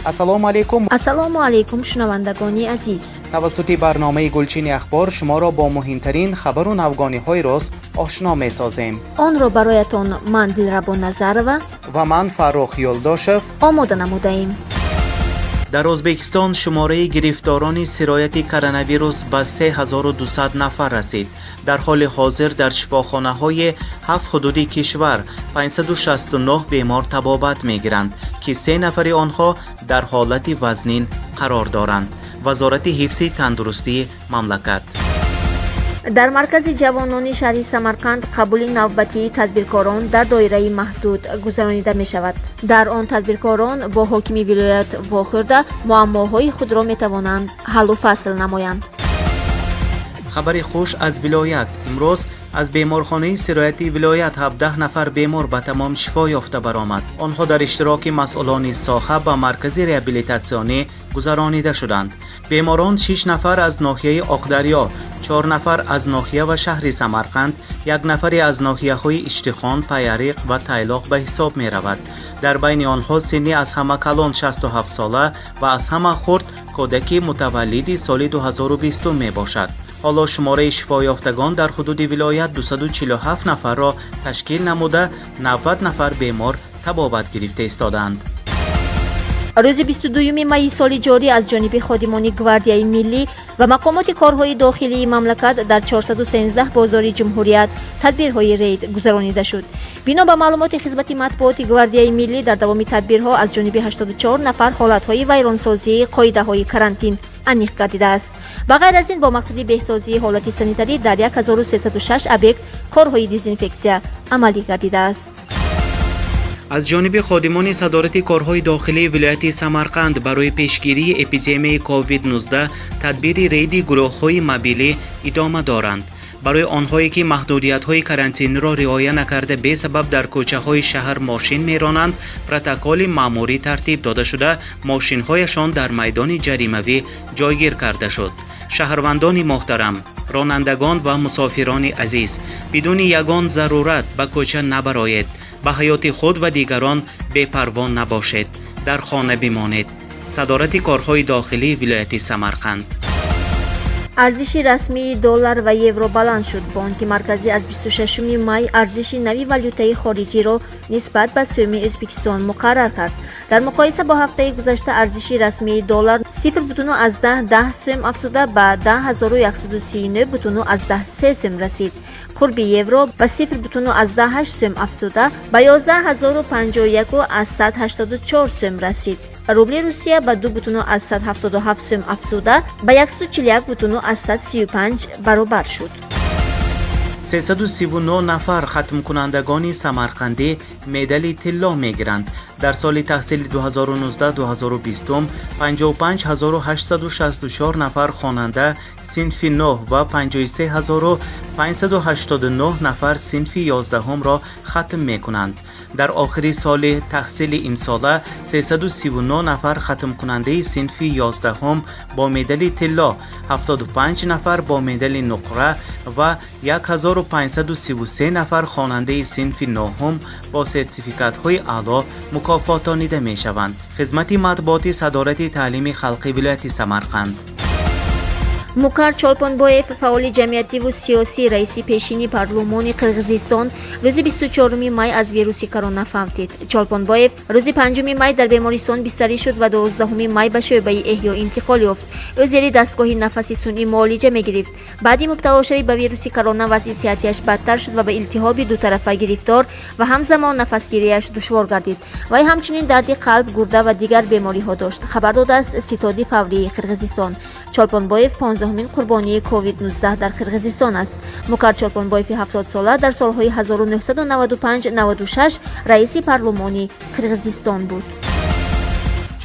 Ассалому алайкум. Ассалому алайкум, шунавандагони азиз. Тавассути барномаи Гулчини ахбор шуморо бо муҳимтарин хабару навгониҳои рӯз ошно месозем. Онро бароятон ман, Дилрабо Назарова, ва ман, Фаррух Юлдошев, омода намудаем. Дар Ӯзбекистон шумораи гирифторони сирояти коронавирус ба 3200 нафар расид. Дар ҳоли ҳозир дар шифохонаҳои ҳафт ҳудуди кишвар 569 бемор табобат мегиранд, ки се нафари онҳо дар ҳолати вазнин қарор доранд. Вазорати ҳифзи тандурустии мамлакат. Дар маркази ҷавонони шаҳри Самарқанд қабули навбатии тадбиркорон дар доираи маҳдуд гузаронида мешавад. Дар он тадбиркорон бо ҳокими вилоят вохӯрда, муаммоҳои худро метавонанд ҳаллу фасл намоянд. Хабари хуш аз вилоят: имрӯз аз беморхонаи сирояти вилоят 17 нафар бемор ба тамом шифо ёфта баромад. Онҳо дар иштироки масъулони соҳа ба маркази реабилитатсионӣ гузаронида шуданд. Беморон 6 нафар аз ноҳияи Оқдарё, 4 нафар аз ноҳия ва шаҳри Самарқанд, як нафаре аз ноҳияҳои Иштихон, Паяриқ ва Тайлоқ ба ҳисоб меравад. Дар байни онҳо синни аз ҳама калон 67 сола ва аз ҳама хурд кӯдаки мутаваллиди соли 2020 мебошад. Ҳоло шумораи шифоёфтагон дар ҳудуди вилоят 247 нафарро ташкил намуда, 90 нафар бемор табобат гирифта истодаанд. Рӯзи 22 майи соли ҷорӣ аз ҷониби ходимони Гвардияи миллӣ ва мақомоти корҳои дохилии мамлакат дар 413 бозори ҷумҳурият тадбирҳои рейд гузаронида шуд. Бино ба маълумоти хизмати матбуоти Гвардияи миллӣ, дар давоми тадбирҳо аз ҷониби 84 нафар ҳолатҳои вайронсозии қоидаҳои карантин аниқ гардидааст. Ба ғайр аз ин, бо мақсади беҳсозии ҳолати санитарӣ дар 1306 объект корҳои дезинфексия амалӣ гардидааст. Аз ҷониби ходимони садорати корҳои дохилии вилояти Самарқанд барои пешгирии эпидемияи COVID-19 тадбири рейди гурӯҳҳои мобилӣ идома доранд. Барои онҳое, ки маҳдудиятҳои карантинро риоя накарда, бесабаб дар кӯчаҳои шаҳр мошин меронанд, протоколи маъмурӣ тартиб дода шуда, мошинҳояшон дар майдони ҷаримавӣ ҷойгир карда шуд. Шаҳрвандони муҳтарам, ронандагон ва мусофирони азиз, бидуни ягон зарурат ба кӯча набароед, ба ҳаёти худ ва дигарон бепарво набошед, дар хона бимонед. Садорати корҳои дохилии вилояти Самарқанд. Арзиши расмии доллар ва евро баланд шуд. Бонки Марказӣ аз 26 май арзиши нави валютаи хориҷиро нисбат ба сӯми Ӯзбекистон муқаррар кард. Дар муқоиса бо ҳафтаи гузашта арзиши расмии доллар 0,10 сӯм афзуда, ба 10 139,3 сӯм расид. Қурби евро ба 0,8 сӯм афзуда, ба 11 051,84 сӯм расид. Рубли Русия ба 2,77 сӯм афзуда, ба 141,35 баробар шуд. 339 нафар хатмкунандагони самарқандӣ медали тилло мегиранд. Дар соли таҳсили 2019-2020 55 864 нафар хонанда синфи 9 ва 53 589 нафар синфи 11-ро хатм мекунанд. Дар охири соли таҳсили имсола 339 нафар хатмкунандаи синфи 11 бо медали тилло, 75 нафар бо медали нуқра ва 1533 нафар хонандаи синфи 9 бо сертификатҳои аъло мукофотонида мешаванд. Хизмати матбуоти садорати таълими халқи вилояти Самарқанд. Мукар Чолпонбоев, фаъоли ҷамъиятиву сиёсӣ, раиси пешини парлумони Қирғизистон, рӯзи 24 май аз вируси корона фавтид. Чолпонбоев рӯзи 5 май дар бемористон бистарӣ шуд ва 12 май ба шӯъбаи эҳё интиқол ёфт. Ӯ зери дастгоҳи нафаси сунъӣ муолиҷа мегирифт. Баъди мубталошавӣ ба вируси корона вазъи сиҳатияш бадтар шуд ва ба илтиҳоби дутарафа гирифтор ва ҳамзамон нафасгириаш душвор гардид. Вай ҳамчунин дарди қалб, гурда ва дигар бемориҳо дошт, хабар додааст ситоди фаврии Қирғизистон. Чолпонбоев 15-умин қурбонии COVID-19 дар Қирғизистон аст. Мукар Чолпонбоеви 70сола дар солҳои 1995-96 раиси парлумони Қирғизистон буд.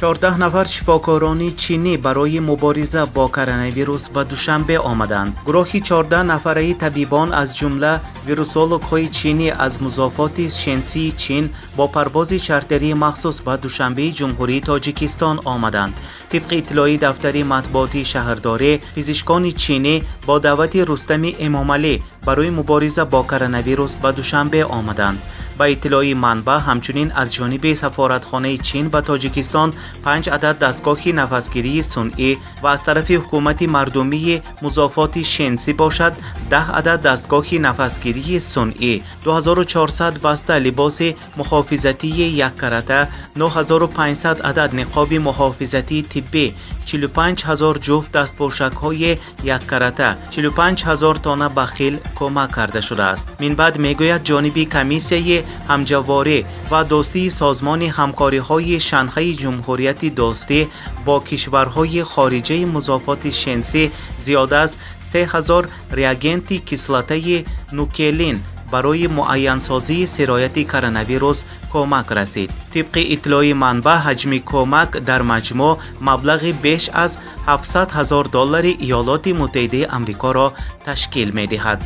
14 нафар шифокорони чинӣ барои мубориза бо коронавирус ба Душанбе омаданд. Гурӯҳи 14 нафараи табибон, аз ҷумла вирусологҳои чинӣ, аз музофоти Шенсии Чин бо парвози чартерии махсус ба Душанбеи Ҷумҳурии Тоҷикистон омаданд. Тибқи иттилои дафтари матбуотии шаҳрдорӣ, пизишкони чинӣ бо даъвати Рустами Эмомалӣ барои мубориза бо коронавирус ба Душанбе омаданд. Ба иттилои манбаъ, ҳамчунин аз ҷониби сафоратхонаи Чин ба Тоҷикистон 5 адад дастгоҳи нафасгирии сунъӣ ва аз тарафи ҳукумати мардумии музофоти Шенси бошад 10 адад дастгоҳи нафасгирии сунъӣ, 2400 баста либоси муҳофизатии яккарата, 9500 адад ниқоби муҳофизатии тиббӣ, 45 000 ҷуфт дастпӯшакҳои яккарата, 45 000 тонна бахил кӯмак карда шудааст. Минбаъд мегӯяд, ҷониби комиссияи ҳамҷаворӣ ва дӯстии Созмони ҳамкориҳои Шанхаи Ҷумҳурияти Дӯстӣ бо кишварҳои хориҷаи музофоти Шенсӣ зиёда аз 3000 реагенти кислотаи нукелин барои муайянсозии сирояти коронавирус кӯмак расид. Тибқи иттилои манбаъ, ҳаҷми кӯмак дар маҷмӯъ маблағи беш аз 700 000 доллари Иёлоти Муттаҳидаи Амрикоро ташкил медиҳад.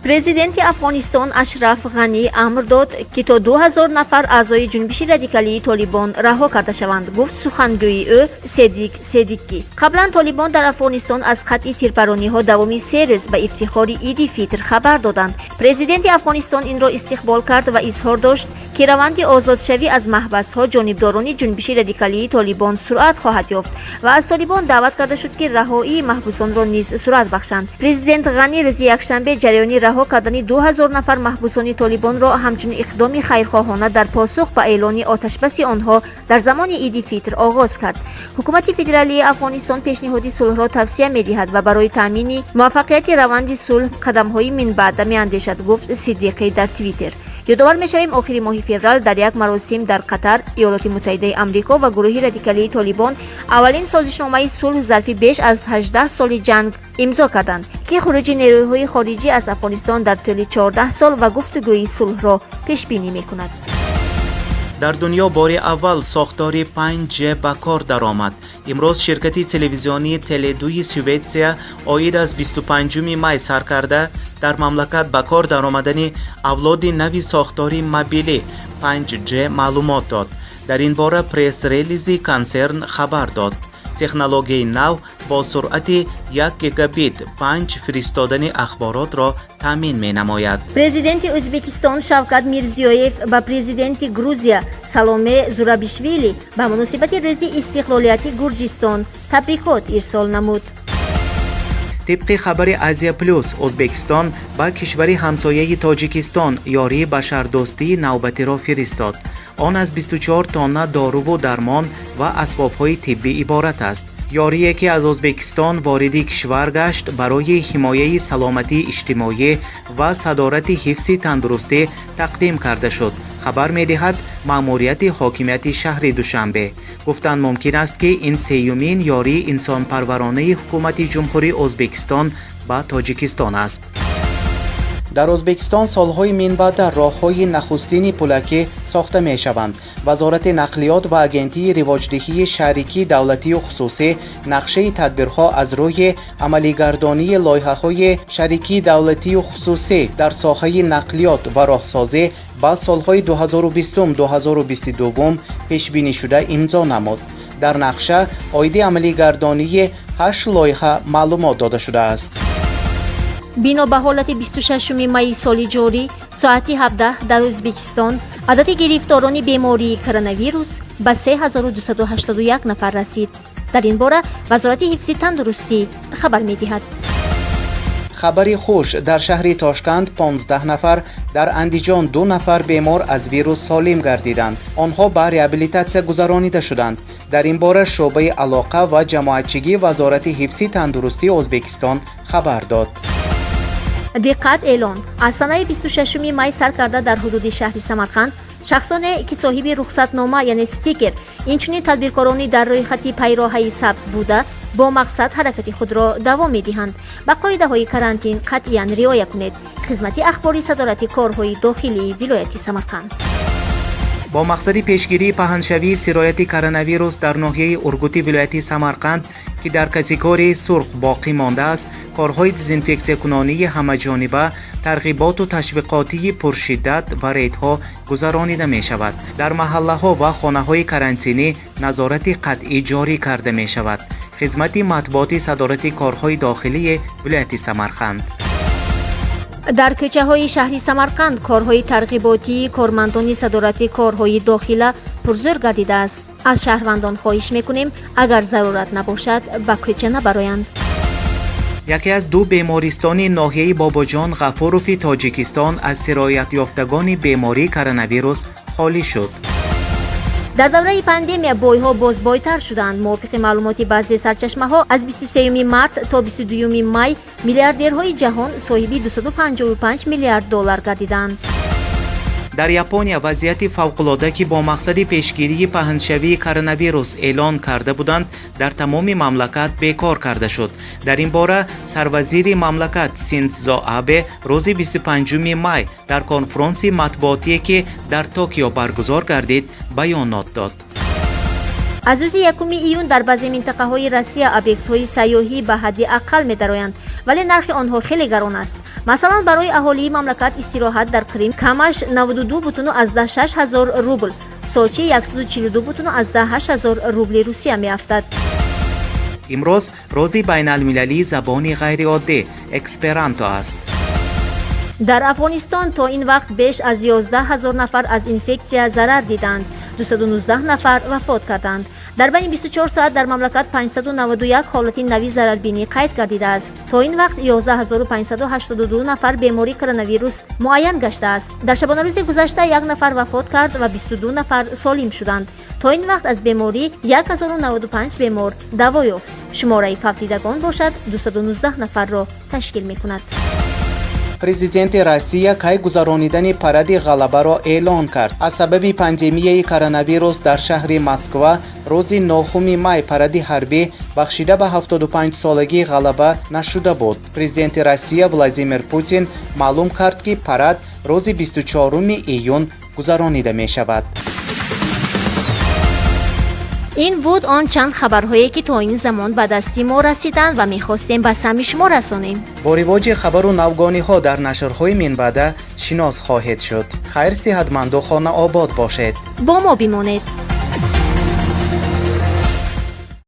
Президенти Афғонистон Ашраф Ғанӣ амр дод, ки то 2000 нафар аъзои ҷунбиши радикалии Толибон раҳо карда шаванд, гуфт сухангӯи ӯ Седик Седикӣ. Қаблан Толибон дар Афғонистон аз қатъи тирпарониҳо давоми 3 рӯз ба ифтихори Иди Фитр хабар доданд. Президенти Афғонистон инро истиқбол кард ва изҳор дошт, ки раванди озодшавӣ аз маҳбасҳо ҷонибдорони ҷунбиши радикалии Толибон суръат хоҳад ёфт ва аз Толибон даъват карда шуд, ки раҳоии маҳбусонро низ суръат бахшанд. Президент Ғанӣ рӯзи якшанбе ҷараёни раҳо кардани 2000 нафар маҳбусони Толибонро ҳамчун иқдоми хайрхоҳона дар посух ба эълони оташбаси онҳо дар замони Иди Фитр оғоз кард. Ҳукумати федералии Афғонистон пешниҳоди сулҳро тавсия медиҳад ва барои таъмини муваффақияти раванди сулҳ қадамҳои минбаъда меандешад, гуфт Сиддиқӣ дар Твиттер. Ёдовар мешавем, охири моҳи феврал дар як маросим дар Қатар Иёлоти Муттаҳидаи Амрико ва гурӯҳи радикалии Толибон аввалин созишномаи сулҳ зарфи беш аз 18 соли ҷанг имзо карданд, ки хуруҷи нерӯҳои хориҷӣ аз Афғонистон дар тӯли 14 сол ва гуфтугӯи сулҳро пешбинӣ мекунад. Дар дунё бори аввал сохтори 5G ба кор даромад. Имрӯз ширкати телевизионии Теледуи Шветсия оид аз 25 май сар карда дар мамлакат ба кор даромадани авлоди нави сохтори мобилӣ 5G маълумот дод. Дар ин бора пресс-релизи консерн хабар дод. Технологияи нав бо суръати 1 гигабит 5 фиристодани ахборотро таъмин менамояд. Президенти Ӯзбекистон Шавкат Мирзиёев ба президенти Грузия Саломе Зурабишвили ба муносибати Рӯзи истиқлолияти Гурҷистон табрикот ирсол намуд. Тибқи хабари Азия Плюс, Ӯзбекистон ба кишвари ҳамсояи Тоҷикистон ёрии башардӯстии навбатиро фиристод. Он аз 24 тонна доруву дармон ва асбобҳои тиббӣ иборат аст. Ёрие, ки аз Ӯзбекистон вориди кишвар гашт, барои ҳимояи саломатии иҷтимоӣ ва садорати ҳифзи тандурустӣ тақдим карда шуд, хабар медиҳад маъмурияти ҳокимияти шаҳри Душанбе. Гуфтан мумкин аст, ки ин сеюмин ёрии инсонпарваронаи ҳукумати Ҷумҳурии Ӯзбекистон ба Тоҷикистон аст. Дар Ӯзбекистон солҳои минбаъда роҳҳои нахустини пулакӣ сохта мешаванд. Вазорати нақлиёт ва Агентии ривоҷдиҳии шарикии давлатию хусусӣ нақшаи тадбирҳо аз рӯи амалигардонии лоиҳаҳои шарикии давлатию хусусӣ дар соҳаи нақлиёт ва роҳсозӣ ба солҳои 2020-2022 пешбинишуда имзо намуд. Дар нақша оиди амалигардонии 8 лоиҳа маълумот дода шудааст. Бино ба ҳолати 26 майи соли ҷорӣ соати 17 дар Ӯзбекистон адади гирифторони бемории коронавирус ба 3281 нафар расид. Дар ин бора Вазорати ҳифзи тандурустӣ хабар медиҳад. Хабари хуш: дар шаҳри Тошканд 15 нафар, дар Андиҷон 2 нафар бемор аз вирус солим гардиданд. Онҳо ба реабилитатсия гузаронида шуданд. Дар ин бора шӯъбаи алоқа ва ҷамоатчигии Вазорати ҳифзи тандурустии Ӯзбекистон хабар дод. Диққат, эълон! Аз санаи 26 май сар карда дар ҳудуди шаҳри Самарқанд шахсоне, ки соҳиби рухсатнома, яъне стикер, инчунин тадбиркорони дар рӯйхати пайроҳаи сабз буда, бо мақсад ҳаракати худро давом медиҳанд, ба қоидаҳои карантин қатъиян риоя кунед. Хизмати ахбори садорати корҳои дохилии вилояти Самарқанд. Бо мақсади пешгирии паҳншавии сирояти коронавирус дар ноҳияи Ургути вилояти Самарқанд, ки дар категорияи сурх боқӣ мондааст, корҳои дезинфексиякунонии ҳамаҷониба, тарғиботу ташвиқотии пуршиддат ва рейдҳо гузаронида мешавад. Дар маҳаллаҳо ва хонаҳои карантинӣ назорати қатъӣ ҷорӣ карда мешавад. Хизмати матбуоти садорати корҳои дохилии вилояти Самарқанд. Дар кӯчаҳои шаҳри Самарқанд корҳои тарғиботии кормандони садорати корҳои дохила пурзӯр гардидааст. Аз шаҳрвандон хоҳиш мекунем, агар зарурат набошад, ба кӯча набароянд. Яке аз ду бемористони ноҳияи Бобоҷон Ғафурови Тоҷикистон аз сироятёфтагони бемории коронавирус холӣ шуд. Дар давраи пандемия бойҳо боз бойтар шуданд. Мувофиқи маълумоти баъзе сарчашмаҳо, аз 23 март то 22 май миллиардерҳои ҷаҳон соҳиби 255 миллиард доллар гардиданд. Дар Япония вазъияти фавқулода, ки бо мақсади пешгирии паҳншавии коронавирус эълон карда буданд, дар тамоми мамлакат бекор карда шуд. Дар ин бора сарвазири мамлакат Синдзо Абе рӯзи 25 май дар конфронси матбуотие, ки дар Токио баргузор гардид, баёнот дод. Аз рӯзи 1 июн дар баъзе минтақаҳои Россия объектҳои сайёҳӣ ба ҳадди ақал медароянд, вале нархи онҳо хеле гарон аст. Масалан, барои аҳолии мамлакат истироҳат дар Қрим камаш 92,6 ҳазор рубл, Сочи 142,8 ҳазор рубли Русия меафтад. Имрӯз рӯзи байналмилалии забони ғайриоддӣ эсперанто аст. Дар Афғонистон то ин вақт беш аз 11 ҳазор нафар аз инфексия зарар диданд, 219 нафар вафот карданд. Дар байни 24 соат дар мамлакат 591 ҳолати нави зарарбинӣ қайд гардидааст. То ин вақт 11582 нафар бемории коронавирус муайян гаштааст. Дар шабонарӯзи гузашта як нафар вафот кард ва 22 нафар солим шуданд. То ин вақт аз беморӣ 1095 бемор даво ёфт. Шумораи фавтидагон бошад, 219 нафарро ташкил мекунад. Президенти Россия кай гузаронидани паради ғалабаро эълон кард. Аз сабаби пандемияи коронавирус дар шаҳри Москва рӯзи 9 май паради ҳарбӣ, бахшида ба 75-солагии ғалаба, нашуда буд. Президенти Россия Владимир Путин маълум кард, ки парад рӯзи 24 июн гузаронида мешавад. Ин буд он чанд хабарҳое, ки то ин замон ба дасти мо расиданд ва мехостем ба самъи шумо расонем. Бо ривоҷи хабару навгониҳо дар нашрҳои минбаъда шинос хоҳед шуд. Хайр, сиҳатманду хонаобод бошед. Бо мо бимонед.